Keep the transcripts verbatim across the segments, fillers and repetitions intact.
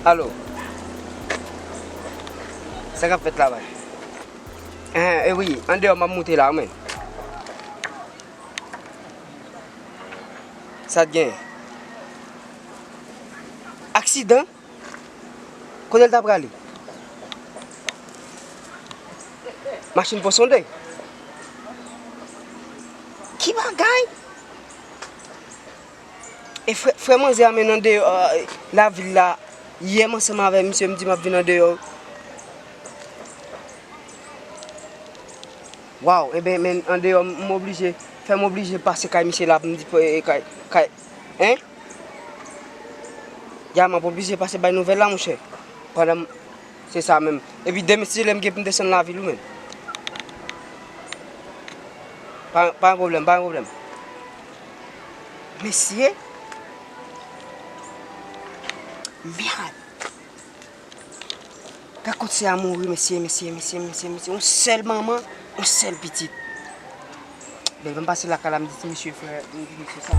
Alo. Sa k ap fèt la, bay? Enhen, e wi, andeyò m ap moute la, wi, men. Sa t gen? Aksidan? Kote l ta prale? Machin pou sonde. Ki bagay? E frè, frè manzè a men nan deyò, euh, lavil la. Yè m ansanm avè misye, m di m ap vin andeyò. Waw, enben, men andeyò, m oblije, fè m oblije pase kay misye la, pou m di, eh, kay, kay, en? Ya, m ap oblije pase bay nouvèl la, monchè. Pandan m, se sa menm. Epi demen, si lè m gen pou m desann lavil, wi, men. Pa, pa gen pwoblèm, pa gen pwoblèm. Mesye. Mèd. Gad kot sè a mouri, mesye, mesye, mesye, mesye, mesye. Yon sèl manman, yon sèl pitit. Lè m pase lakay la, m di ti mesye, frè, m di mesye sa.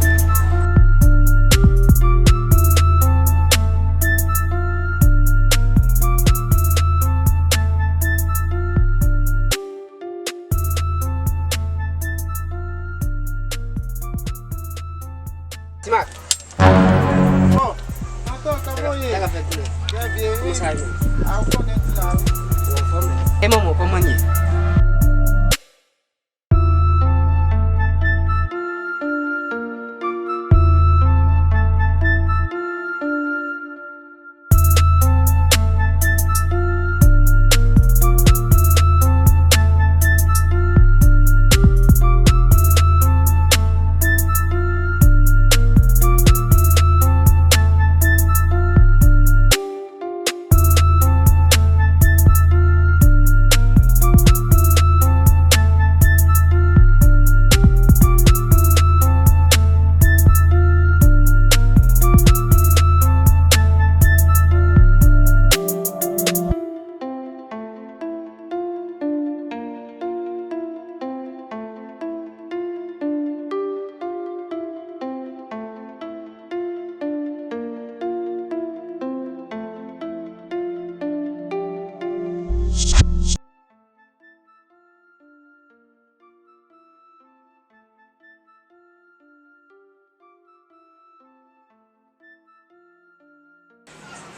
Ti Mak. Oh, tonton, kòman w ye? Sa k ap fèt, Ti Mak? Trè byen, wi. Kòman sa ye? A, ou konnen ti la, wi. Ou anfòm? E manman w, kòman l ye?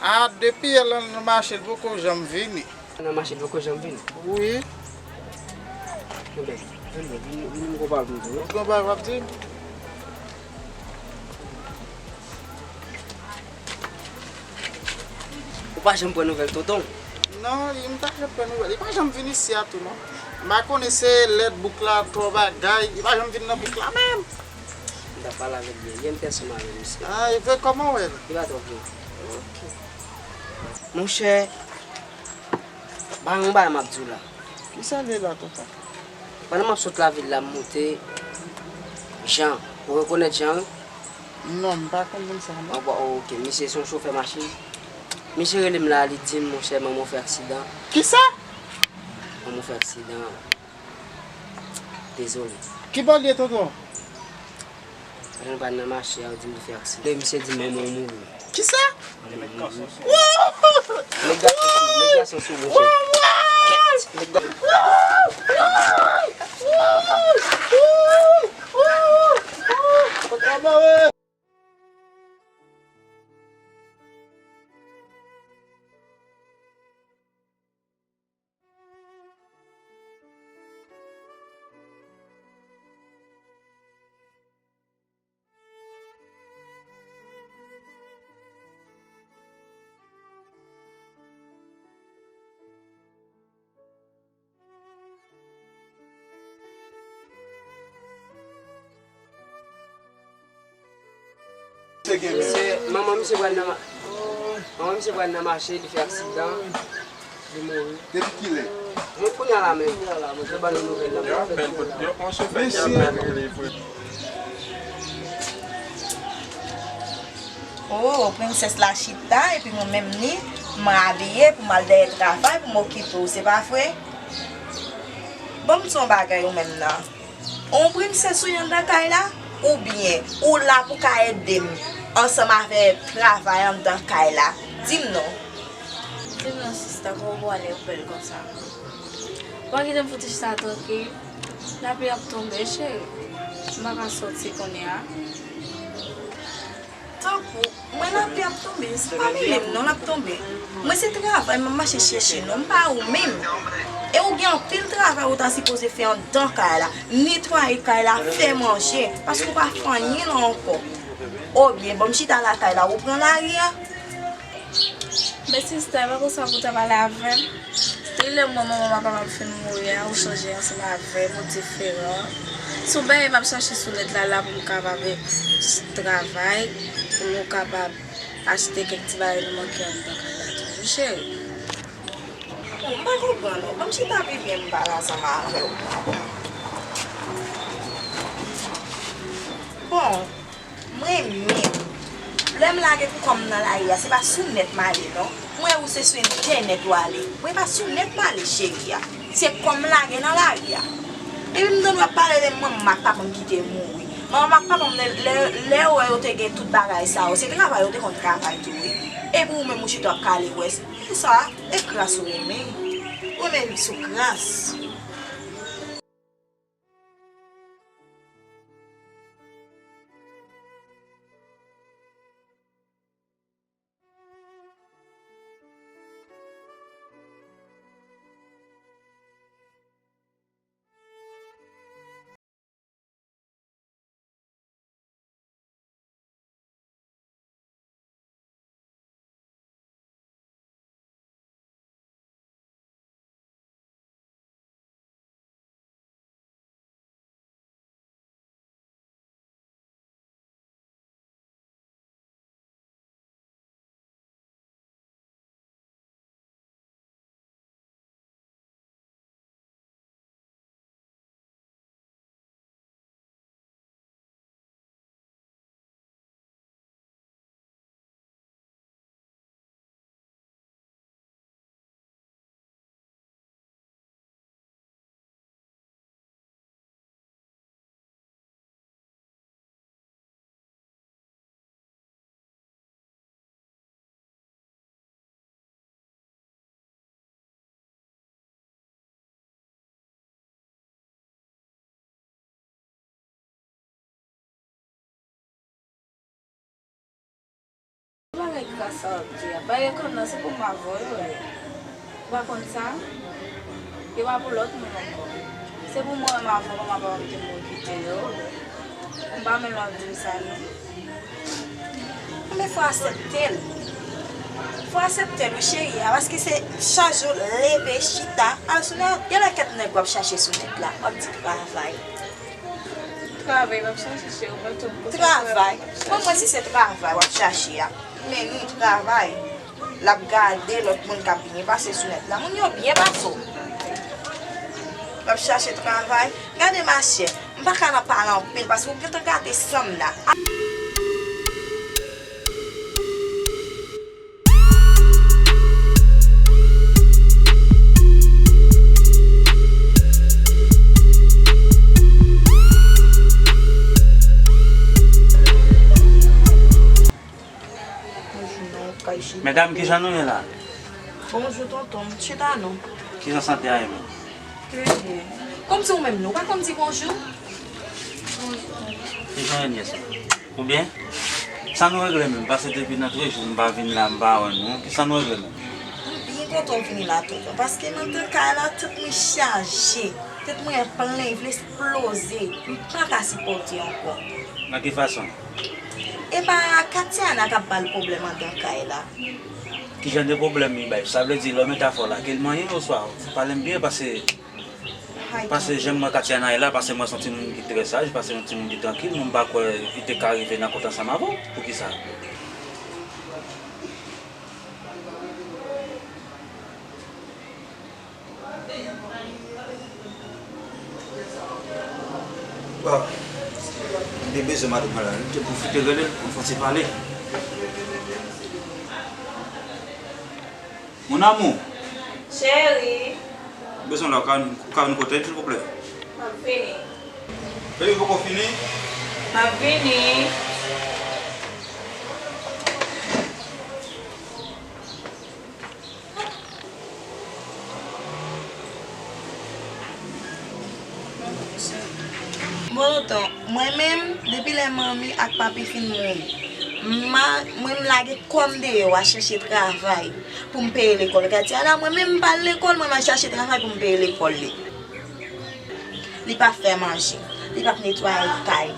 A, depi yè lan nan mache, l poko janm vini. Nan mache, l poko janm vini? Wi. Ebyen, vin, vin, vin, vin, m gon bagay pou m di w. Ou gon bagay w ap di m? Ou pa janm pran nouvèl tonton w? Non, li, m pa janm pran nouvèl. Li pa janm vin isi a tou, non. M pa konnen se lèd bouk la, twò bagay. Li pa janm vin nan bouk la menm. M t ap pale avè l yè. Yè m te ansanm avè misye. Ah, e vre, kòman w wè l? Li pa twò byen. Ok. Monchè, pa gen yon bagay m ap di w la. Kisa l ye la, tonton? Pandan m ap sot lavil la, m moute Jan. Ou rekonèt Jan, wi? Non, m pa konn moun sa, non. Ah, bon, ok, misye se yon chofè machin. Misye rele m la, li di m, monchè, manman w fè aksidan. Kisa? Manman w fè aksidan. Dezole. Ki bò l ye, tonton? Mwen pa nan mache a, yo di m fè aksidan. Lè misye di manman w mouri. Kisa? Manman w mouri. Nèg gason sou, nèg gason sou, monchè. Kèt, nèg ga- Misye, manman misye pral nan ma-, manman misye pral nan mache, li fè aksidan, li mouri. Depi kilè? Mwen kounye a la menm, mwen ban nou nouvèl la. Yo apèn, yo, yon chofè ki apèn rele pou Oh, prensès la chita, epi mwen menm ni, m abiye pou m al dèyè travay, pou m okipe w, se pa vre? Ban m di w yon bagay ou menm nan. Ou prensès ou ye anndan kay la? Oubyen ou la pou ka ede m ansanm avè travay anndan kay la? Di m non. Di m non sista, kòman w pwale ou bèl konsa? Ou pa kite m fout chita trankil? Lapli ap tonbe, cheri. M pa ka sòti kounye a. Tanpri, mwen lapli ap tonbe, se pa mele m non l ap tonbe. Mwen se travay m ap mache chèche non, m pa ou menm. E ou gen anpil travay ou ta sipoze fè anndan kay la. Netwaye kay la, fè manje, paske ou pa fè anyen la ankò. Obyen, ban m chita lakay la, ou pran lari a? Men sista, e pa konsa pou w ta pale avè m. Depi lè mwen manman m ap ap fin mouri a, ou chanje ansanm avè m, ou diferan. Si w benyen m ap chache sou nèt la, la pou m kapab travay, pou nou kapab achte kèk ti bagay nou manke anndan kay la tou, wi cheri. Bon, m pa konprann ou. Ban m chita pi byen m pale ansanm avè w. Bon, Mwen menm, lè m lage kò m nan lari a, se pa sou nèt m ale non. Mwen wè ou se sou entènèt ou ale. Mwen pa sou nèt m ale, cheri a. Se kò m lage nan lari a. Epi m tande w ap pale de manman m ak papa m ki te mouri. Manman m ak papa m, lè, lè, lè yo wè yo te gen tout bagay sa yo, se travay yo te konn travay tou, wi. Epi ou menm ou chita w ap kale wè. Pou sa, e kras ou renmen. Ou renmen viv sou kras. Bagay kras sa w ap di a. Bagay kòm nan se pou m avè w yo ye. Ou pa konn sa? Yo pa pou lòt moun ankò. Se pou mwen menm avè w, manman papa m te mouri kite yo. M pa menm ap di m sa non. Men fò aksepte l. Fò aksepte l wi cheri a, paske se chak jou leve chita al sou nèt. Genlè kèk nèg w ap chache sou nèt la, w ap di travay. Travay w ap chache cheri, ou pa tou. Travay. Bon, mwen si se travay w ap chache a. Men nou travay. L ap gade lòt moun k ap byen pase sou nèt la. Moun yo byen pase w. L ap chache travay. Gade machè, m pa ka nan pale anpil paske ou gentan gate san m la. Medam, kijan nou ye la? Bonjou, tonton. Chita non. Kijan sante a ye menm? Trè byen. Kòmsi ou menm non, ou pa konn di bonjou? Kijan w ye, nyès? Ou byen? Sa nou regle menm? Pase depi nan trè jou m pa vin la, m pa wè nou. Kisa nou regle menm? M byen kontan w vini la, tonton, paske m anndan kay la, tèt mwen chaje. Tèt mwen plen, vle eksploze. M pa ka sipòte ankò. Nan ki fason? Epa, Katiana k ap ba l pwoblèm anndan kay la. Ki jan de pwoblèm li bay? Sa vle di, lè w mete afè w la, ke l manyen oswa? Pale m byen, pase, pase jan m wè Katiana ye la, pase m wè se yon timoun ki trè saj, pase yon timoun ki trankil, mwen m pa kwè li te ka rive nan kont ansanm avè w. Poukisa? Bon, m te bezwen madanm mwen la, m te pwofite rele l pou n fè yon ti pale. Mon amour. Cheri. M bezwen w la, ou ka, ou ka vin kote m, silvouplè? M ap vini. Baby, ou poko fini? M ap vini. Bon, tonton, mwen menm, depi lè manmi ak papi fin mouri, m a, mwen m lage kò m deyò a chèche travay pou m peye lekòl Katiana. Mwen menm m pa al lekòl, mwen m al chache travay pou m peye lekòl li. Li p ap fè manje, li p ap netwaye kay.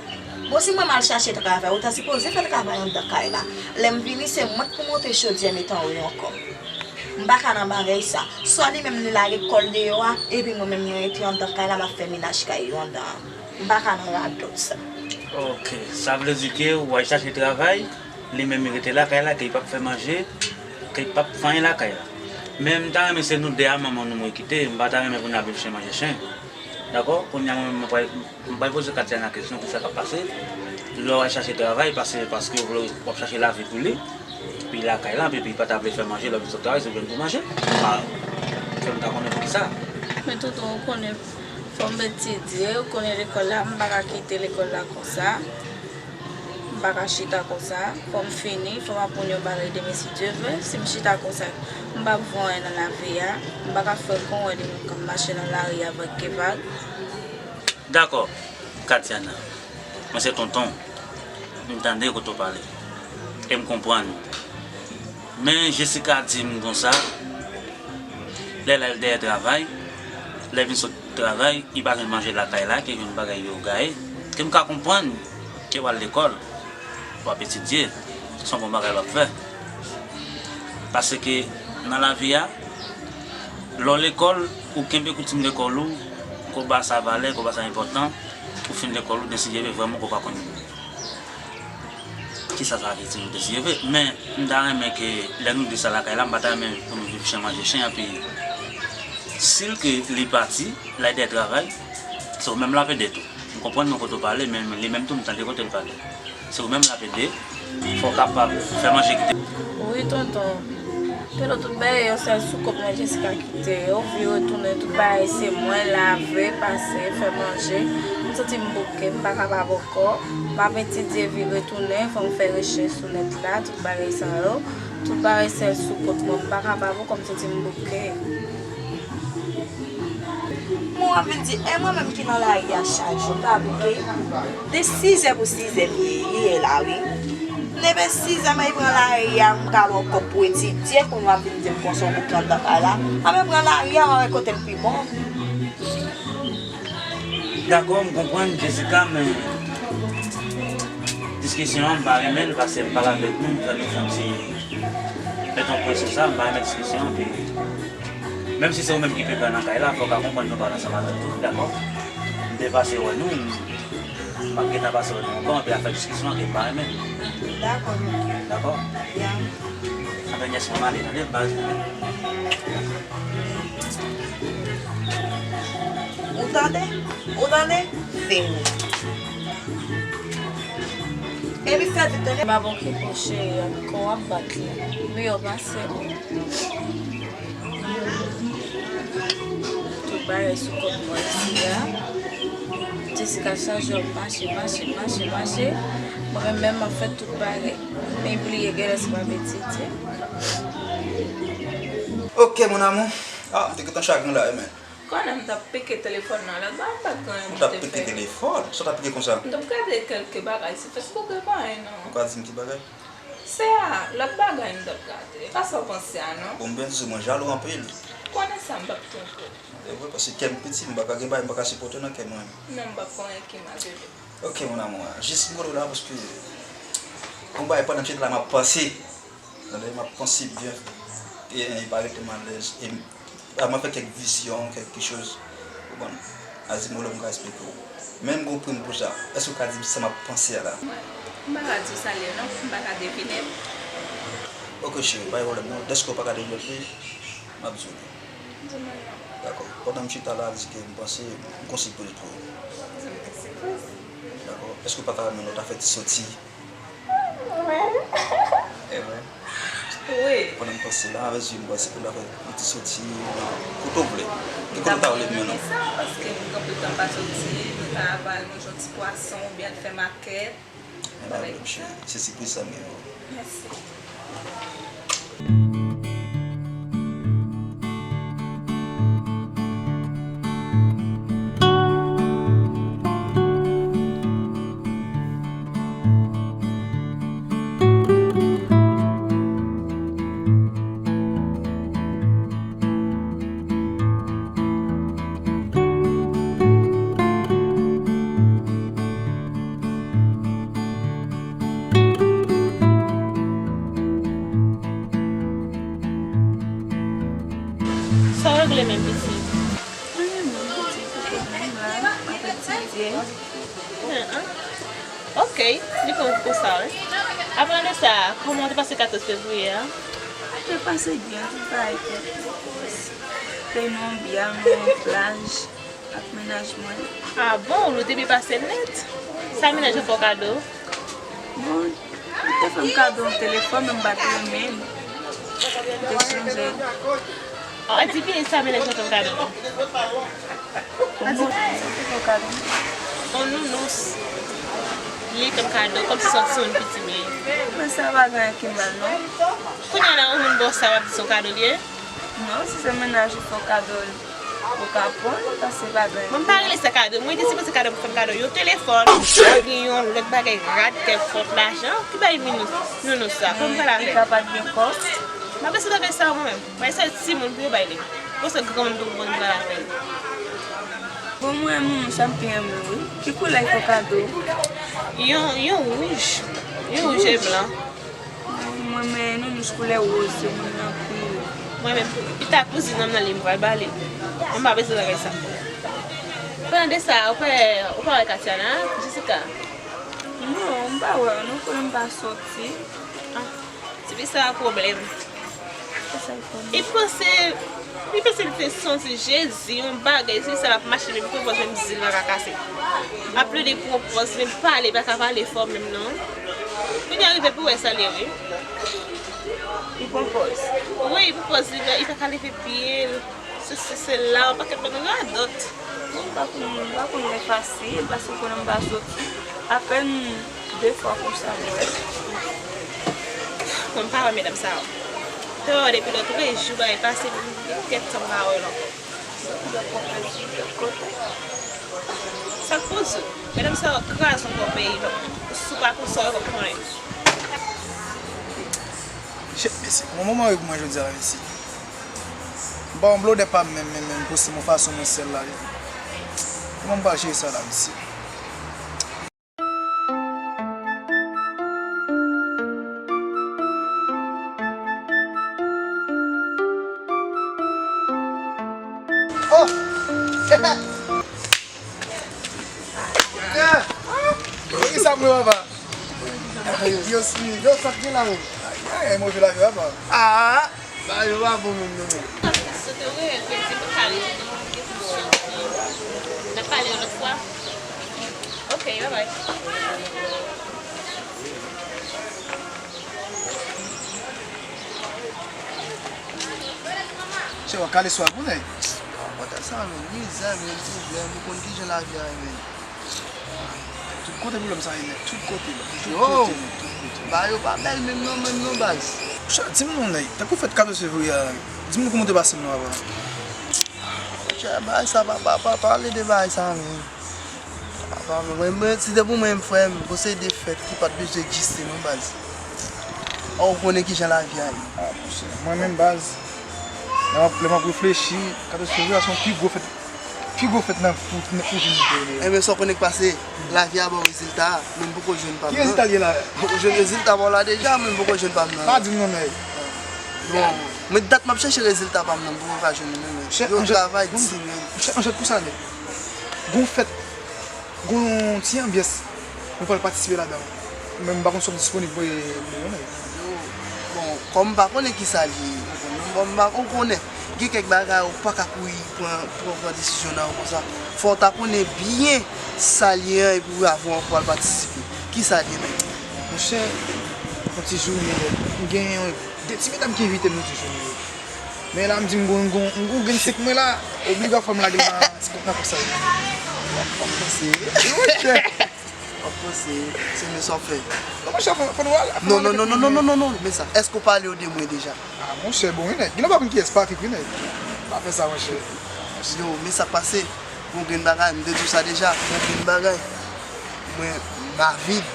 Bon, si mwen m al chache travay, ou ta sipoze fè travay anndan kay la. Lè m vini, se mwen k pou monte chodyè, mete anwo ankò. M pa ka nan bagay sa. Swa li menm li lage kò l deyò a, epi mwen menm mwen rete anndan kay la, m ap fè menaj kay yo anndan an. M pa ka nan radòt sa. Ok, sa vle di ke w al chache travay, li menm li rete lakay la, ke li p ap fè manje, ke li p ap fè anyen lakay la. Men m ta renmen se nou de a manman nou mwen kite, m pa ta renmen pou n ap viv chen manje chen. Dakò? Kounye a mwen menm mwen pral, mwen pral poze Katiana kesyon pou sa k ap pase. Lè w al chache travay, pase paske w vle, w ap chache lavi pou li. Epi lakay la, epi li pa ta vle fè manje, lè w vin sot travay, se ou menm pou manje. Pa fè m ta konnen poukisa. Men tonton, ou konnen fò m etidye, ou konnen lekòl la, m pa ka kite lekòl la konsa. M pa ka chita konsa. Fò m fini, fò m aprann yon bagay demen si Dye vle. Si m chita konsa, m p ap fè anyen nan lavi a. M pa ka fè kon wè demen kan m mache nan lari avèk Kevag. Dakò, Katiana. Mwen se tonton w. M tande kote w pale. E m konprann. Men Jessica di m konsa, lè l al dèyè travay, lè l vin sot travay, li pa jwenn manje lakay la, ke jwenn bagay yo gaye. Ke m ka konprann ke w al lekòl, w ap etidye, se yon bon bagay w ap fè. Paske nan lavi a, lè w lekòl, ou kenbe koutim lekòl ou, ke w ba sa valè, ke w ba sa enpòtan, ou fin lekòl ou, desidye vrèman ke w pa konn kisa sa vle di nou desidye vre. Men, m ta renmen ke lè nou de sa lakay la, m pa ta renmen pou nou viv chen manje chen, epi si l ke li pati, l al dèyè travay, se ou menm l ap ede tou. M konprann nan kote w pale, men li menm tou m tande kote l pale. Se ou menm l ap ede. Fò w kapab fè manje kite. Wi, tonton. Pito tout bagay yon sèl sou kont mwen Jessica kite yo. Vire tounen tout bagay se mwen lave, pase, fè manje. M santi m bouke, m pa kapab ankò. M ap etidye vire tounen, fò m fè rechèch sou nèt la, tout bagay sa yo. Tout bagay sèl sou kont mwen, m pa kapab ankò, m santi m bouke. Mwen w ap vin di, e mwen menm ki nan lari a chak jou, m pa bouke. De sizè pou sizè m ye, li ye la wi. M leve sizè, m al pran lari a, m ka wè kòb pou etidye, kounye w ap vin di m konsa w bouke anndan kay la. Anben pran lari a, w a wè kote l pi bon. Dakò, m konprann, Jessica, men diskisyon an, m pa renmen l, paske m pale avèk nou, m fè nou fè yon ti, met yon pwen sou sa, m pa renmen diskisyon an, pi Menm si se ou menm ki pi gran nan kay la, fò w ka konprann nou pale ansanm avèk nou, dakò? M te pase wè nou, m, m ap gentan pase wè nou ankò, anpil afè diskisyon ke m pa renmen. Dakò, ok. Dakò? Ya. Anben nyès mwen, m ale, tande, m pa retounen. Ou tande? Ou tande? Vini. Epi fè di tande. M ap okipe w cheri, ak kò w ap bat la. Miyò pase ou. Tout bagay sou kont mwen isi a. Jessica chaje w mache, mache, mache, mache. M Mwen menm, m ap fè tout bagay. Men bliye, genlè se pa m etidye. Ok, mon amour. Ah, m te gentan chagren la, wi, men. Konnen m t ap pike telefòn nan, lòt bagay m pa t gen anyen pou m te fè. Ou t ap pike telefòn? Sa w t ap pike konsa? M t ap gade kèlke bagay sou Facebook, e pa anyen non. Ou ka di m ki bagay? Se a, lòt bagay m t ap gade. E pa sa w panse a non. Bon, m byen di w, mwen jalou anpil. Konnen sa, m p ap twonpe w. E vre, paske kè m piti, m pa ka gen bagay, m pa ka sipòte nan kè mwen. Non, m p ap fè anyen ki mal, bebe. Ok, mon amour, jis m rele w la, paske yon bagay pandan m chita la, m ap panse. Tande, m ap panse byen, e, e pa rete m alèz. E m, a, m ap fè kèk vizyon, kèk kichoz. Ou konprann? A di m, ou lè m ka eksplike w. Men m gon pri m pou sa. Èske w ka di m sa m ap panse a la? M pa ka di w sa l ye non, m pa ka devine l. Ok, cheri, pa gen pwoblèm non. Dèske w pa ka devine l, m ap di w li. Di mwen non. Dakò. Pandan m chita la, di ke m panse, m gon sipriz pou ou. Di m ki sipriz? Dakò. Èske w pa ta renmen nou ta fè ti soti? Wi. E vre? Wi. Pandan m panse la, avèk zye m panse pou n ta fè yon ti soti kote w vle. Ki kote w ta vle m mennen w? Sa, paske m gen anpil tan m pa soti, nou ta va al manje yon ti pwason oubyen al fè makèt. Ebyen, se sipriz sa m gen pou ou. Mèsi. Sa w regle menm, pitit? Anyen non, pitit, ou konnen m la, m ap etidye. Ah, ah. Ok, li konn pou sa, wi. Avan de sa, kòman w te pase katòz fevriye a? Te pase byen, tout bagay te pwòp. Te nan yon byen, nan yon plaj. Ak mennaj mwen. Ah bon, nou te byen pase nèt. Sa mennaj ou fè w kado? Bon, li te fè m kado yon telefòn, men m pa t renmen l. Li te chanje. Ah, di byen sa mennaj ou fè w kado? Kòman? Sa te fè w kado? Yon nounous. Li fè m kado, kòmsi se yon timoun piti m ye. Men sa pa gen anyen ki mal, non. Kounye a la, yon moun ba w sa, w ap di se yon kado l ye? Non, si se mennaj ou fè w kado l, ou ka pran l, paske pa gen. Mwen pa rele sa kado. Mwen te sipoze kado pou fè m kado yon telefòn, oubyen yon lòt bagay rad kèlkonk, lajan. Ki bay nounous, nounous sa? Pou m pale avè l. Li ka pa t gen kòb. M pa bezwen bagay sa yo mwen menm. Bagay sa yo timoun pou yo bay li. Bon, se granmoun pou konn pale avè l. Bon, mwen, nounous sa m pi renmen, wi. Ki koulè l fè w kado? Yon, yon wouj. Yon wouj e blan. Mwen, men nounous koulè woz, se mwen anpil. Mwen menm, pita kouzin nan m nan li m pral ba li. Mwen pa bezwen bagay sa. Pandan de sa, ou pa, ou pa wè Katiana, Jessica? Non, m pa wè yo non, konnen m pa soti. Ah, tifi sa a pwoblèm. Li panse, li panse li te santi Jezi, yon bagay, se sa l ap mache menm, pran pòz menm zye l pa ka kase. Ap plede pran pòz, menm pale, pa ka pale fò menm non. Kounye a rive pou wè sa l ye, wi. Li pran pòz. Wi, li pran pòz, li, li pa ka leve pye l. Sesi, sela, yon pakèt bagay radòt. Mwen pa konn, mwen pa konn lè fasil, paske konnen m pa soti. Apèn de fwa konsa m wè. Mwen pa wè medam sa yo. Te wè depi lòt jou bagay pase, m gen kèk tan m pa wè l ankò. Sa k poze w? Medam sa yo kraze ankò peyi, donk, si w pa konn sa w, w p ap konnen. Shit, mesye, kòman manman yo pou mwen jodi a, mesye? M pa yon blodè pa m menm, menm, menm, poste m yon fason mwen sèl la, wi. Kòman m pral jere sa la, mesye? Oh! Ki sa m wè, papa? Yo, si, yo, sa k gen la menm? Ay, ay, ay, move lavi, papa. Ah! Bagay yo pa bon menm non, men. N ap pale yon lòt fwa. Ok, bye bye. Chè, w ap kale swa pou nèg. Pòtèl sa menm, mizè menm, pwoblèm, ou konn kijan lavi a ye menm. Tout Kote pwoblèm sa ye nèt? Tout kote, tout kote, tout kote. Ba yo pa bèl menm non, menm non baz. Monchè, di m non nèg, tankou fèt katòz fevriye a, di m kòman te pase non avan. Monchè, bagay sa pa, pa, pa pale de bagay sa menm. Apa, mwen, mwen, si te pou mwen, frè m, gon seri de fèt ki pa t bezwen egziste non baz. Ou konnen kijan lavi a ye. Ah, monchè, mwen menm baz, lè m ap, lè m ap reflechi, katòz fevriye a se yon pi gwo fèt, pi gwo fèt nan pou, pou, pou jenn yo. Enben, sa w konnen k pase, lavi a ba w rezilta, men m poko jwenn pa m nan. Ki rezilta l ye la? Ou jwenn rezilta pa w la deja, men m poko jwenn pa m nan. Pa di m non nèg. Bon, mwen dat m ap chèche rezilta pa m nan, m poko ka jwenn li non, men yo travay disimèn. Monchè, Anjèt, pou sa nèg. Gon fèt, gon ti anbyans, mwen pral patisipe ladan. Men m pa konn si w ap disponib pou e, pou e, non. Bon, kòm m pa konnen kisa l ye, ou konnen, bon, m pa, ou konnen, gen kèk bagay ou pa ka kouri pran, pran, pran desizyon nan yo konsa. Fò w ta konnen byen sa l ye an epi w avan w pral patisipe. Kisa l ye menm? Monchè, yon ti jounen, m gen yon de ti medam ki envite m yon ti jounen. Men la, m di m gon, gon, gon gen sèk mwen la, obliga fò m lage nan, nan kòb sa yo. W ap panse. Wi, monchè. W ap panse, se men sa w fè. Non, monchè, fò, fò nou al, fò nou al. Non, non, non, non, non, non, non, non, men sa. Èske w pale yo de mwen deja? Ah, monchè, bon, wi, nèg. Gen lè w pa konn kiyès Patrick, wi, nèg. Pa fè sa, monchè. Yo, men sa k pase. Gon grenn bagay, m te di w sa deja. Gon grenn bagay. Mwen, m avid.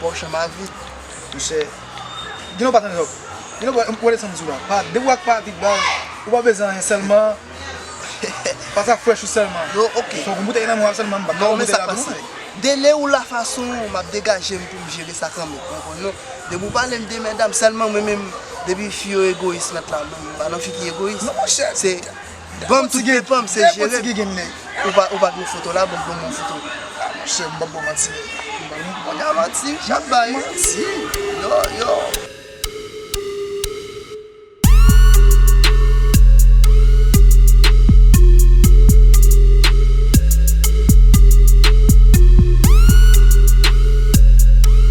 Pòch an m avid. Monchè, gen lè w pa tande lòt. Gen lè w pa, w wè sa m di w la. Pa, depi w ak Patrick, baz, ou pa bezwen anyen sèlman. Pase ak frèch ou sèlman. Yo, ok. Fòk yon boutèy nan men w sèlman, m pa ka yon boutèy la pou ou, nèg. De lè ou la fason, m ap degaje m pou m jere sa kanmenm. Ou konprann non? Depi w pale m de medam sèlman, mwen menm, depi fi yo egoyis nèt la, mwen menm, m pa nan fi ki egoyis. Non, monchè. Se ban m tout pepan m, se jere m. Ou pa, ou pa gen foto la, ban m, ban m yon foto. Ah, monchè, m p ap ba w manti, nèg. M pa gen. Kounye a manti, wi, chat bay. Manti. Yo, yo.